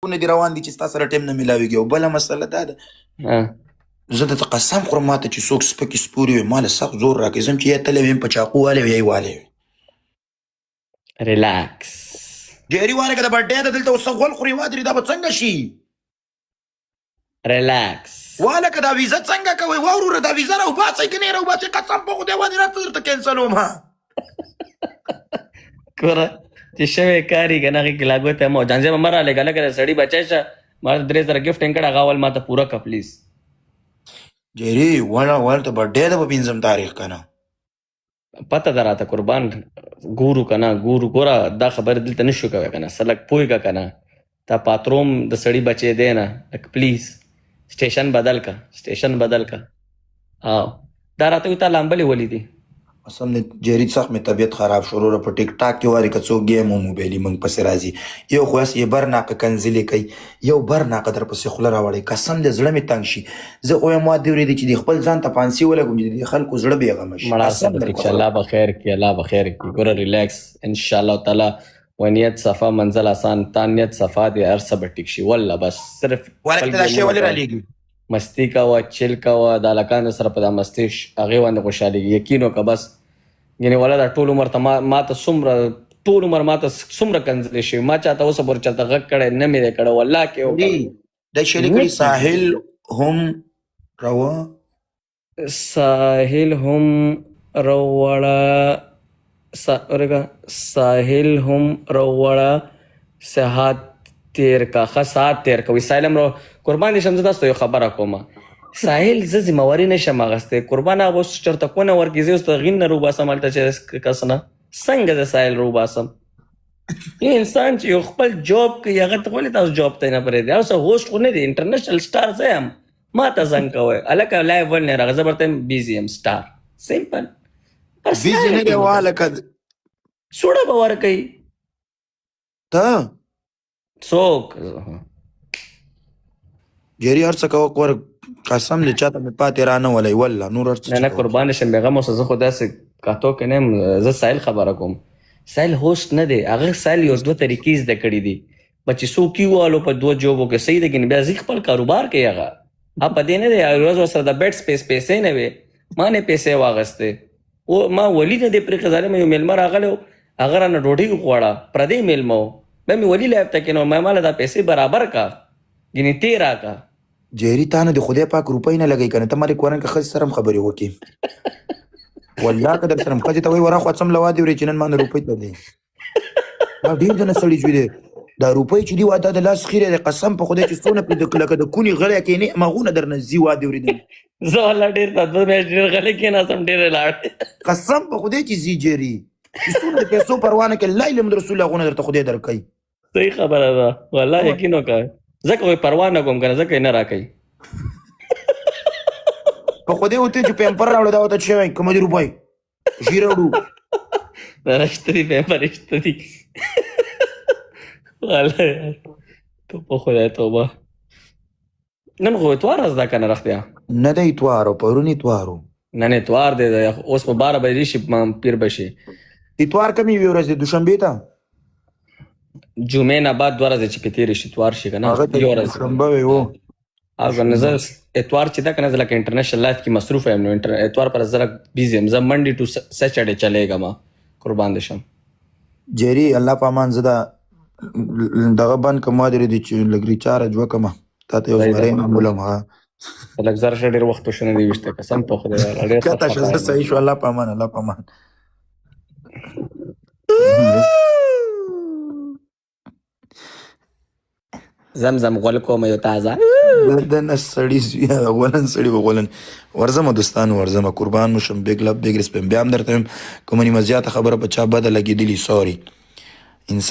دي روان دي چې ستا سره ټیم نه ملاویږي. او بله مسله دا ده، زه درته قسم خورم، ماته چې څوک سپکې سپورې وي، ما له سخت زور راکوي. زه هم چې یا تللی ویم، په چاقو والی وي، یا یې والی وي. ریلاکس. جیري والی که د برډې ده، دلته اوس څه غول خوري وادري، دا به څنګه شي؟ ریلاکس. واله که دا ویزه څنګه کوئ؟ وه وروره، دا ویزه راوباسئ که نه راوباسئ، قسم په خدای باندې راته درته کینسلوم. ها. ګوره چې شوی کاری کنه، هغې کې لاګوته مو جانزه مه رالېږه. لکه د سړي بچی شه، ما 3000 ګفټ کړه، هغه اول ما ته پوره که پلیز. جیري وله ورته برډې ده په 5 تاریخ که نه؟ پته ده راته قربان، ګورو که نه ګورو. ګوره دا خبرې دلته نشو کوی که نه، څه لږ پوهېږه که نه، تا پاتروم د سړي بچی دی نه، لږ پلیز سټیشن بدل که، سټیشن بدل که. او دا راته وایي تا لامبلې ولې دي؟ قسم دی جیري، سخت مې طبیعت خراب شو وروره. په ټیک ټاک کې واري که څوک ګیم وموبایلي موږ پسې راځي، یو خو هسې یې بر ناقه کنځلې کوي، یو بر ناقه در پسې خوله راوړی. قسم دی زړه مې تنګ شي. زه خو وایم وا دې ورېدې چې د خپل ځان ته پانسي ولګوم چې د دې خلکو زړه بېغمه شي. مړه قسم سره درته ټیک شه، خورم. الله به خیر کړي، الله به خیر کړي. ګوره ریلیکس، ان شاء الله تعالی ونیت صفا منزل آسان. تا نیت صفا دی، هر څه به ټیک شي والله. بس صرف ولکه خپل ته دا شی ګیمونه ولې کوه، رالیږي؟ مستی کوه، چل کوه، د هلکانو سره په دا مستۍ هغې باندې خوشحالېږي. یقین وکړه بس یعنې ولا دا ټول عمر ته ما ته څومره ټول عمر ما ته څومره کنځلې شوي، ما چاته اوسه پورې چاته غږ کړی نه مې دی کړی والله کې وکړه. دا شی لیکلي ساحل هم راوه. ساحل هم روړه ورګه، ساحل هم روړه ساعت تیر کا، ښه ساعت تیر کا. وایي ساحل هم قربان دې شم، زه تاسو ته یو خبره کوم. ساحل زه ذمهواري نه شم اخیستی قربان، هغه اوس چېرته کونه ورکړي، زه اوس د غین نه روباسم هلته چې کس نه څنګه زه ساحل روباسم؟ یو انسان چې یو خپل جاب کوي، هغه ته ولې تاسو جاب ته نه پرېږدئ؟ اوس هوسټ خو نه دی، انټرنیشنل سټار زه یم، ما ته زنګ کوئ هلکه لایو ولې نه راغی؟ زه ورته یم بیزي یم، سټار سمپل. بیزي نه دی والکه. سوړه به ورکوي. ته څوک؟ جیري هر څه کوه کور، قسم دې چاته مې پاتې را نه ولئ والله. نور هر څه نه چې نه کوه. قربان شم، بېغمه اوسه. زه خو داسې کاتو کې نه یم، زه ساحل خبره کوم. ساحل هوسټ نه دی، هغه ساحل یو دوه طریقې زده کړې دي په چې څوک یې والو په دوه جوبو کې صحیح دی، کنې بیا ځي خپل کاروبار کوي. هغه ها په دې نه دی، ورځ ورسره د بیډ سپیس پیسې نه وې، ما نه پیسې واغستې او ما ولي نه دی پرېښی. ظالمه یو مېلمه راغلی و، هغه رانه ډوډۍ وغواړه، پردی مېلمه و، بیا مې ولي لایف ته کېنو، ما ماله دا پیسې برابر کا ګینې تی راکا. جیري تا نه د خدای پاک روپۍ نه لګوي که نه، ته مالې کورن که ښځې سره هم خبرې وکړي والله که در سره هم ښځې ته وایي وراخوا څم لوا دې ورې چې نن ما نه روپۍ ته دی. دا ډېر د نه سړي زوی دی، دا روپۍ چې دی وا دا د لاس خیره دی. قسم په خدای چې څونه پرې د لکه د کونې غلی کښېنې هماغونه درنه ځي وا دې ورې. زه والله ډېر دا دوه میاشتې ډېر غلی کښېناستم، ډېر لاړ. قسم په خدای چې ځي جیري، چې څونه د پیسو پروا نه کوي، لا اله محمد رسول الله غونه درته خدای درکوي. صحیح خبره ده والله، یقین وکړه، ځکه وایي پروا نه کوم که نه، ځکه یې نه راکوي. په خدای وته چې پیمپر راوړه، دا ورته چې وایي کومه دي روپۍ ژیره وړو. نه نشته دي پیمپر، نشته دي والله یار. توبه خدای توبه. نن خو اتوار ورځ ده که نه رښتیا؟ نه دی اتوار، پرون اتوار و. نن اتوار دی، اوس په 12 بجې شي، پیر به شي. اتوار کومې یوې ورځ دی؟ دوشنبې ته؟ جمعې نه بعد دوه ورځې چې پې تېرې شي اتوار شي که نه؟ هغه ته یو ورځ دوشنبه وي و. هغه نه زه اتوار چې ده که نه، زه لکه انټرنیشنل لایف کې مصروف یم، نو اتوار پر زه لږ بیزي یم، زه منډي ټو سیټرډې چلېږم، قربان دې شم. جیري الله په امان، زه دا دغه بند کوم وادرې دي چې لږ ریچارج وکړم، تا ته یو صحیح ده. زمری معمولم. ها لږ زر شه، ډېر وخت وشو نه دی ویشته، قسم په خدای ډېر کته سخت شه، زه خطا یم. صحیح شو. الله په امان، الله په امان. زمزم غول کوم یو تازه. د نه سړي زوی غولن سړي به غولن. ورځمه دوستانو، ورځمه، قربان مو شم. بیګ لب بیګ ریسپیکټ. بیا هم درته وایم، کومه نیمه زیاته خبره په چا بده لګېدلي، سوري انسان.